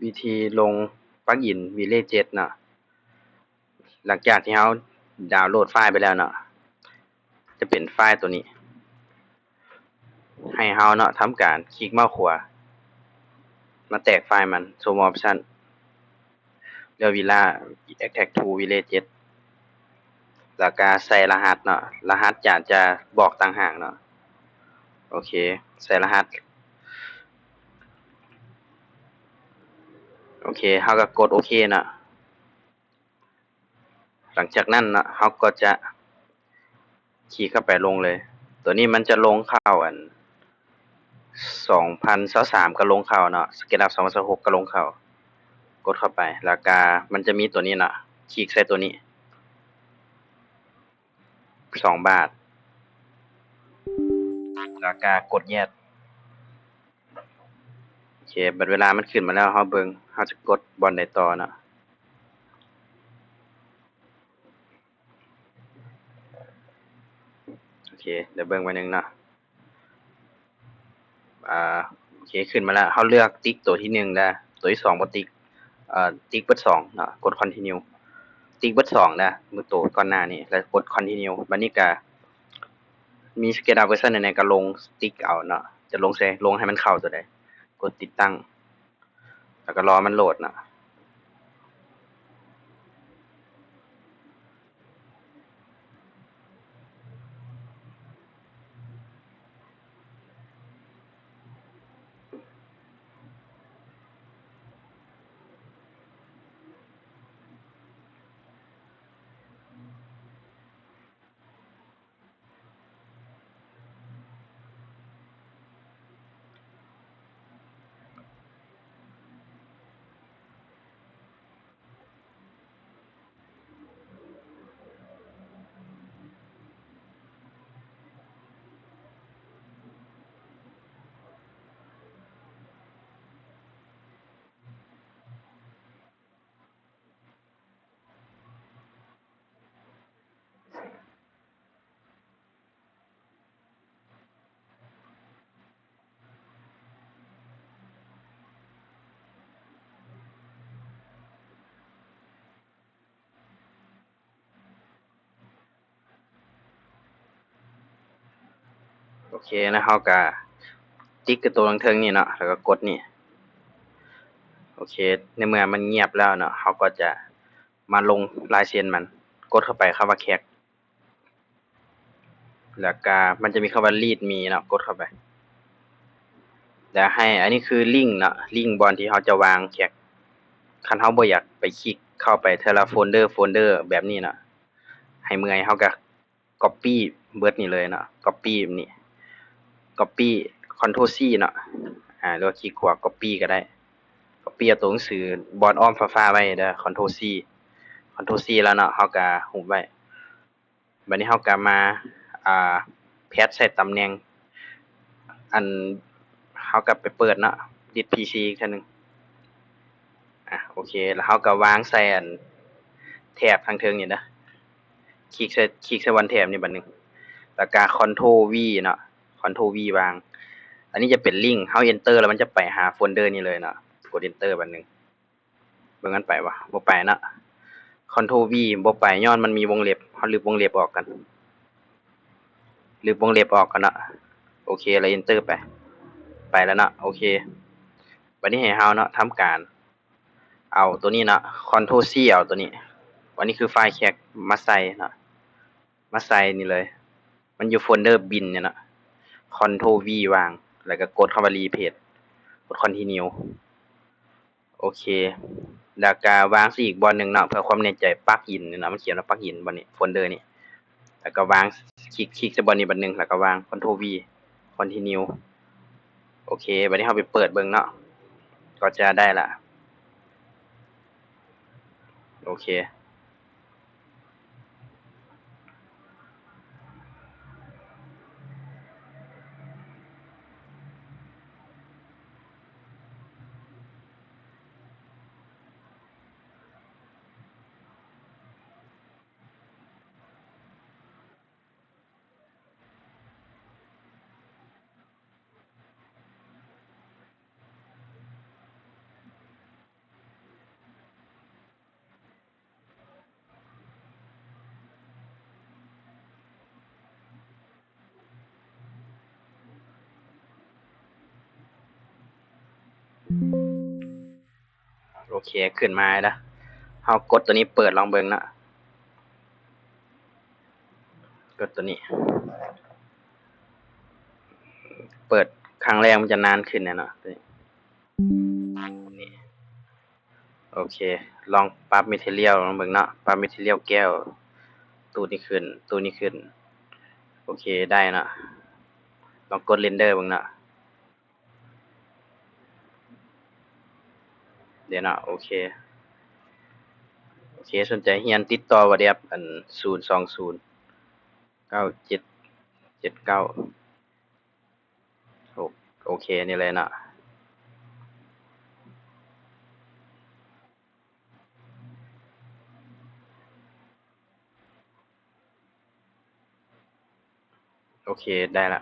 ວິທີລົງປັກອິນ Village ເຈັດເນາະ. ຫຼັງຈາກທີ່ເຮົາດາວໂຫຼດໄຟລ໌ໄປແລ້ວເນາະ ຈະເປັນໄຟລ໌ຕົວນີ້ ໃຫ້ເຮົາເນາະ ທຳການຄລິກເມົາສ໌ຂວາ ມາແຕກໄຟລ໌ມັນ Show More Option ເລືອກ Villa Extract to Village ເຈັດ ແລ້ວກະໃສ່ລະຫັດເນາະ ລະຫັດຈານຈະບອກຕ່າງຫາກເນາະ. ໂອເຄ ໃສ່ລະຫັດ ໂອເຄ ເຮົາກະກົດໂອເຄເນາະ. ຫຼັງຈາກນັ້ນເນາະ ເຮົາກໍຈະຄລິກເຂົ້າໄປລົງເລີຍ. ຕົວນີ້ມັນຈະລົງເຂົ້າອັນ ສອງພັນຊາວສາມ ກໍລົງເຂົ້າເນາະ SketchUp ສອງພັນຊາວຫົກ ກໍລົງເຂົ້າ ກົດເຂົ້າໄປ ແລ້ວກະມັນຈະມີຕົວນີ້ເນາະ ຄລິກໃສ່ຕົວນີ້ ສອງບາດ ແລ້ວກະກົດ Yes. ໂອເຄ ບັດເວລາມັນຂຶ້ນມາແລ້ວ ເຮົາເບິ່ງ ເຮົາຈະກົດບ່ອນໃດຕໍ່ເນາະ. ໂອເຄ ດຽວເບິ່ງໄວ້ໜຶ່ງເນາະ. ອ່າ ໂອເຄ ຂຶ້ນມາແລ້ວ ເຮົາເລືອກຕິກໂຕທີໜຶ່ງແລ້ວ ໂຕທີສອງບໍ່ຕິກ ເອີ ຕິກເບິດສອງເນາະ ກົດ Continue ຕິກເບິດສອງເດີ ມື້ໂຕກ່ອນໜ້ານີ້ ແລ້ວກົດ Continue. ບັດນີ້ກະມີ SketchUp ເວີຊັນໃດໆ ກະລົງຕິກເອົາເນາະ ຈະລົງໃສ່ ລົງໃຫ້ມັນເຂົ້າໂຕໃດ ກົດຕິດຕັ້ງ ແລ້ວກະລໍມັນໂຫຼດເນາະ. ໂອເຄ ແລ້ວເຮົາກະຕິກກັບໂຕທາງເທິງນີ້ເນາະ ແລ້ວກະກົດນີ້. ໂອເຄ ໃນເມື່ອມັນງຽບແລ້ວເນາະ ເຮົາກໍຈະມາລົງລາຍເຊັນມັນ ກົດເຂົ້າໄປຄຳວ່າ Cake ແລ້ວກະມັນຈະມີຄຳວ່າ Read Me ເນາະ ກົດເຂົ້າໄປ ແລ້ວໃຫ້ ອັນນີ້ຄືລິ້ງເນາະ ລິ້ງບ່ອນທີ່ເຮົາຈະວາງ Cake. ຄັນເຮົາບໍ່ຢາກໄປຄລິກເຂົ້າໄປເທື່ອລະໂຟນເດີ ໂຟນເດີແບບນີ້ເນາະ ໃຫ້ເມື່ອຍ ເຮົາກະ Copy ເບິດນີ້ເລີຍເນາະ Copy ແບບນີ້ Copy Ctrl C ເນາະ ອາ ຫຼືວ່າຄລິກຂວາ Copy ກໍໄດ້ Copy ເອົາໂຕໜັງສືບ່ອນອ້ອມຟ້າໆໄວ້ເດີ Ctrl C Ctrl C ແລ້ວເນາະ ເຮົາກະຮຸບໄວ້. ບັດນີ້ເຮົາກະມາ ອ່າ paste ໃສ່ຕຳແໜ່ງ ອັນ ເຮົາກະໄປເປີດເນາະ Delete PC ອີກເທື່ອໜຶ່ງ. ອາ ໂອເຄ ແລ້ວເຮົາກະວາງໃສ່ອັນແຖບທາງເທິງນີ້ເດີ ຄລິກໃສ່ ຄລິກໃສ່ບ່ອນແຖບນີ້ບາດໜຶ່ງ ແລ້ວກະ Ctrl V ເນາະ Ctrl V ວາງ. ອັນນີ້ຈະເປັນລິ້ງ ເຮົາ Enter ແລ້ວມັນຈະໄປຫາໂຟນເດີນີ້ເລີຍເນາະ ກົດ Enter ບາດໜຶ່ງ. ເບິ່ງມັນໄປບໍ່? ບໍ່ໄປເນາະ Ctrl V ບໍ່ໄປ ຍ້ອນມັນມີວົງເລັບ ເຮົາລຶບວົງເລັບອອກກ່ອນ ລຶບວົງເລັບອອກກ່ອນເນາະ. ໂອເຄ ແລ້ວ Enter ໄປ ໄປແລ້ວເນາະ. ໂອເຄ ບາດນີ້ໃຫ້ເຮົາເນາະ ທຳການເອົາໂຕນີ້ເນາະ Ctrl C ເອົາໂຕນີ້ ອັນນີ້ຄືໄຟລ໌ Cake ມາໃສ່ເນາະ ມາໃສ່ນີ້ເລີຍ ມັນຢູ່ໂຟນເດີ Bin ນີ້ເນາະ Ctrl V ວາງ ແລ້ວກະກົດຄຳວ່າ Repaste ກົດ Continue. ໂອເຄ ແລ້ວກະວາງໃສ່ອີກບ່ອນໜຶ່ງເນາະ ເພື່ອຄວາມແນ່ໃຈ Plug In ນີ້ເນາະ ມັນຂຽນວ່າ Plug In ບ່ອນນີ້ ໂຟນເດີນີ້ ແລ້ວກະວາງ ຄລິກ ຄລິກໃສ່ບ່ອນນີ້ບາດໜຶ່ງ ແລ້ວກະວາງ Ctrl V Continue. ໂອເຄ ບາດນີ້ເຮົາໄປເປີດເບິ່ງເນາະ ກໍຈະໄດ້ລະ. ໂອເຄ. ໂອເຄ ຂຶ້ນມາແລ້ວ ເຮົາກົດໂຕນີ້ເປີດລອງເບິ່ງເນາະ ກົດໂຕນີ້ ເປີດຄັ້ງແລກມັນຈະນານຂຶ້ນແຫຼະເນາະ ໂຕນີ້ ໂອເຄ ລອງປັບ material ລອງເບິ່ງເນາະ ປັບ material ແກ້ວ ໂຕນີ້ຂຶ້ນ ໂຕນີ້ຂຶ້ນ ໂອເຄ ໄດ້ເນາະ ລອງກົດ render ເບິ່ງເນາະ ດຽວເນາະ ໂອເຄ ໂອເຄ ສົນໃຈຮຽນຕິດຕໍ່ WhatsApp ອັນ ສູນສອງສູນ ເກົ້າເຈັດເຈັດເກົ້າ ໂອ ໂອເຄ ນີ້ເລີຍເນາະ ໂອເຄ ໄດ້ລະ